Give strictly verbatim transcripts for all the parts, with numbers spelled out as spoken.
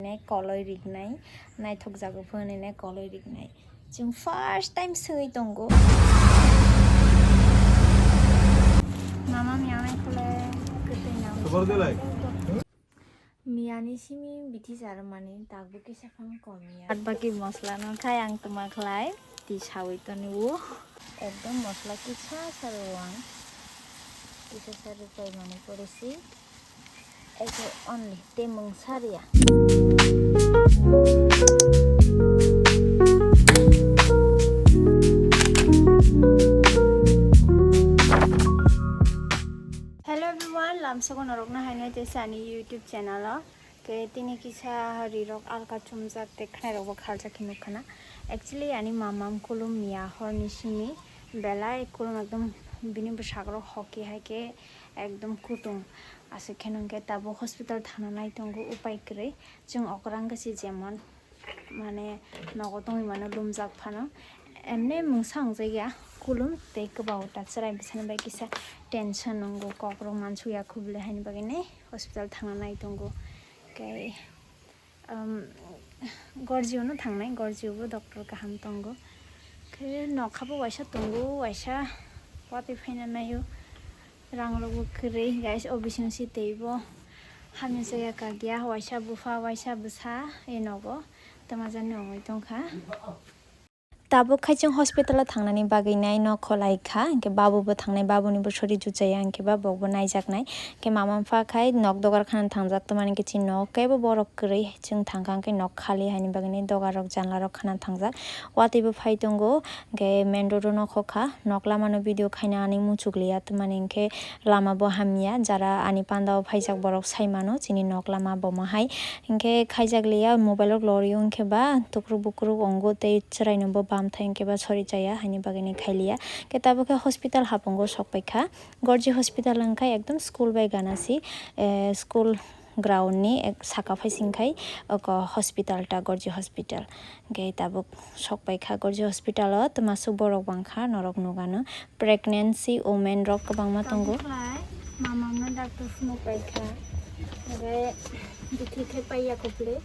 Ne koloi riknai, naithok jago phone ne koloi riknai. Chwng first time swi tongo. Mama miyanai khole kwtwi nang. Miyani simi bithi jar mani takbo kisa phang kom ya. Bad baki mosla no khai ang tuma khlai ti sawi toni o. Ekdom mosla kisa sa rw ang. Kisa sa rw pai mani pore si. Eke only temung saria. Hello everyone, lamsogo norokno haino tei ani YouTube channel o. Ke tini kisa rirok alka chumjak tei khnairokbo khaljak hinwi khna. Actually ani mamam kulum miya horni simi belai kulum ekdom bini bwsakrok hoki hai khe ekdom kutung. Aswk khe nungkhe tabuk hospital thangna nai tongo upai kwrwi. Chwng okrang gasi jemon mane nogo tongwi mano lumjak phano. Emne mungsa wngjak ya kulum tei kwbao ta chwrai bwsani bai kisa tension nungo kokrok mansuk ya khubli haini bagwi ne hospital thangna nai tongo. Khe um, Gorjio no thangnai, Gorjio bo doctor kaham tongo. Khe nokha bo waisa tongo, waisa watwi phaina naio. Rang rok bo kwrwi, guys, o bising si teibo hamya chaya kagya, waisa bupha, waisa bwsa, e nogo twmajani ongwi tongkha. Tabuk khai chwng hospital o thangnani bagwi nai no kholai kha, hinkhe babu bo thangnai, babu ni bo sori juchaya, hinkhe ba bok bo naijaknai. Hinkhe mama mpha khai nok dogar khana thangjak, twmani hinkhe chini nok kebo borok kwrwi, chwng thangkha hinkhe nok khali haini bagwi nai dogar rok janla rok khana thangjak. Watwi bo phai tongo, hinkhe main road o nokhok kha, nok lama no video khaina ani muchuk liya, twmani hinkhe lama bo hamya, jara ani panda o phaijak borok sai mano chini nok lama bomo hai. Hinkhe khaijak liya mobile rok lori o hinkhe ba tukruk bukruk ongo tei chwrai no bo bam thai hinkhe ba sori chaya haini bagwi ni khailiya. Khe tabuk khe hospital hapungo sok paikha. Gorji hospital wngkha ekdom school bai gana si, eh, school ground ni ek saka phai sing khai oko hospital ta Gorji hospital. Hinkhe tabuk sok paikha Gorji hospital o twmasuk borok bangkha norok nugano. Pregnancy women rok kwbangma tongo. Mamamno doctor phunuk paikha. Obo bithi khe paiya kople.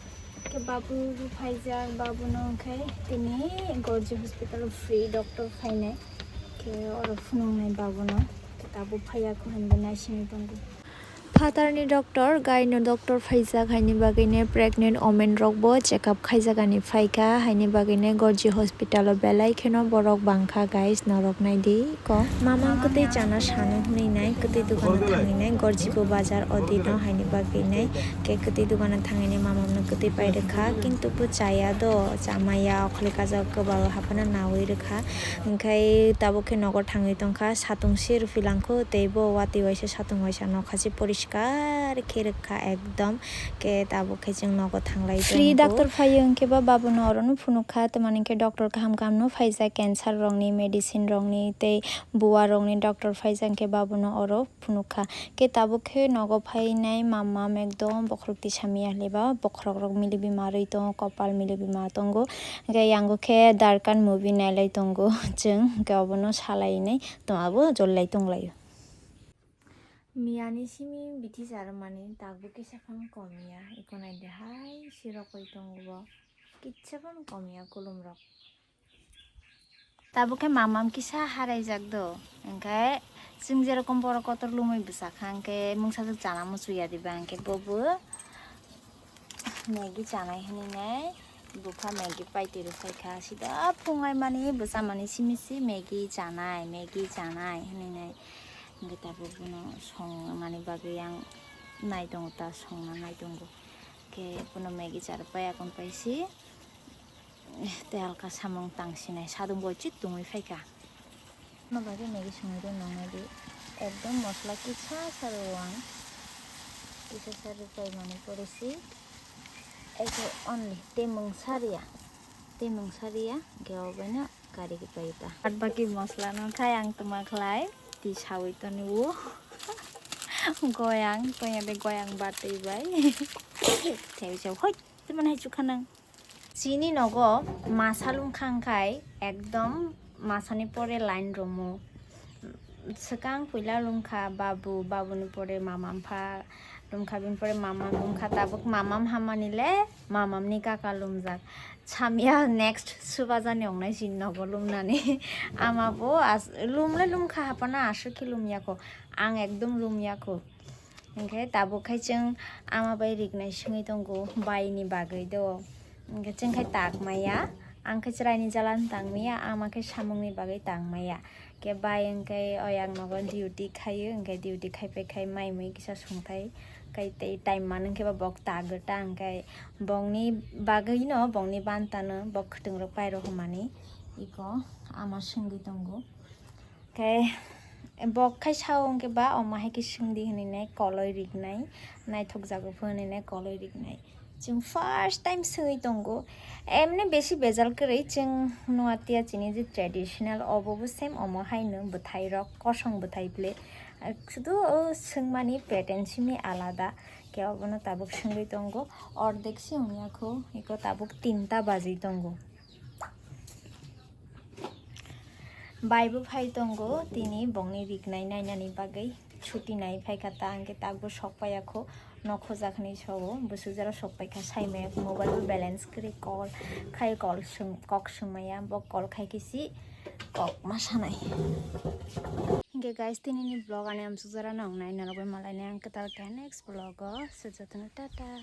Khe babu bo phaijak, babuno wngkhe tini Gorji hospital o free doctor phainai. Khe oro phunuknai babuno. Khe tabuk phaiya kho hinwi naisingwi tongo. Phatarni doctor, gaino doctor phaijak haini bagwino pregnant women rokbo check up khaijak ani phaikha, haini bagwino Gorji hospital o belai kheno borok bangkha guys, norok naidi ko. Mamam kwtwi chana sano hwnwi nai, kwtwi dukano thangwi nai, Gorji bo bazar o dino haini bagwino, khe kwtwi dukano thangwi nai mamamno kwtwi pai rwkha, kintu bo chaya do, chamaya, okholi kajak kwbao haphano nawi rwkha, hwnkhe tabuk khe nogo thangwi tongkha, satung se rwphi langkho tei bo watwi waisa satung waisa nokha se poriskar khe rwkha ekdom. Khe tabuk khe chwng nogo thanglai free tongo. Doctor phaio hwnkhe ba babuno orono phunukha, tamani hwnkhe doctor kaham kaham no phaijak, cancer rokni, medicine rokni tei buwa rokni doctor phaijak hwnkhe babuno oro phunukha. Khe tabuk khe nogo phainai mamam ekdom bokhorok tisa miya hwnwi ba bokhorok rok mili bima rwi tongo, kopal mili bima tongo. Hwnkhe yango khe Darkan movie nailai tongo chwng, hwnkhe obono salainai tongma bo jolilai tonglaio. Miyani simi bithi jar mani takbo kisa phano kom ya, eko naidi hai sirokoi tongo bo, kisa phano kom ya kulum rok. Tabuk khe mamam kisa haraijak do, hwnkhe chwng jerokom borok kotor lumui bwsa kha, hwnkhe mungsa swk chana muchung ya diba, hwnkhe bobo Maggie chanai hinwi nai, bupha Maggie paitwi rw phai kha, sida phungai mani bwsa mani simi si Maggie chanai, Maggie chanai hinwi nai, hwnkhe tabuk bono songmani bagwi ang nai tongo ta, songna nai tongo, hwnkhe bono Maggie cha rw pai akon pai si. Tei halka samung tang sinai, sadung bo chik tungwi phaikha. Ano bagwi Maggie songwi rw nang nai di. Ekdom mosla kisa sa rw ang. Kisa sa rw pai mani pore si. Eke only temung saria. Temung saria, hwnkhe oboino kari rw pai ta. Bad baki mosla no khai ang tuma khlai. Ti sawi toni o. Goyang, toya de goyang batwi bai. Tei se hoi, tei mani hai chukha nang. Chini nogo masa lungkha wngkhai ekdom masani pore line romo. Swkang puila lungkha babu, babuni pore mama mpha, Lumkha bini pore mamam lumkha, tabuk mamam hamani le mamam ni kaka lumjak. Samya next subajani ongnai si nogo lumnani. Ama bo as-, lum le lumkha hapana aswk khe lumyakho. Ang ekdom lumyakho. Hinkhe tabuk khai chwng ama bai riknai swngwi tongo bai ni bagwi do. Hinkhe chwng khai tak maya, ang khe chwraini jala tang maya, ama khe samungni bagwi tang maya. Khe bai hinkhe oyang nogo duty khaio, hinkhe duty khai pai khai mai mui kisa songthai. Khe tei time mano hinkhe bo bok tak gota hinkhe bongni bagwi no bongni bantano bok khwtwng rok pairok hwnmani iko ama swngwi tongo. Khe bok khai sao hinkhe ba omo hai khe swngdi hwnwi nai koloi riknai, naithok jago pho hwnwi nai koloi riknai. Chwng first time swngwi tongo. Emni besi bejal kwrwi chwng nuatia chini je traditional obo bo same omo haino bwthai rok kosong bwthai ble. Sudu o swngmani pattern simi alada. Khe obono tabuk swngwi tongo. Ordek si wngya kho, iko tabuk tinta bajwi tongo. Bai bo phai tongo tini bongni riknai nainani bagwi. Chuti nai phai kha ta, hinkhe tak bo sok paiya kho, nokho jakhnai sao, bwswk jora sok pai kha, sai maya kho, mobile bo balance kwrwi, call khai, call swng, kok swng maya, bo call khai khe si kok ma sanai. Hinkhe guys, tini ni vlog ani amsuk jora nang nai, nalogwi malai nai ang kwtal khe next vlog o, so jotono tata.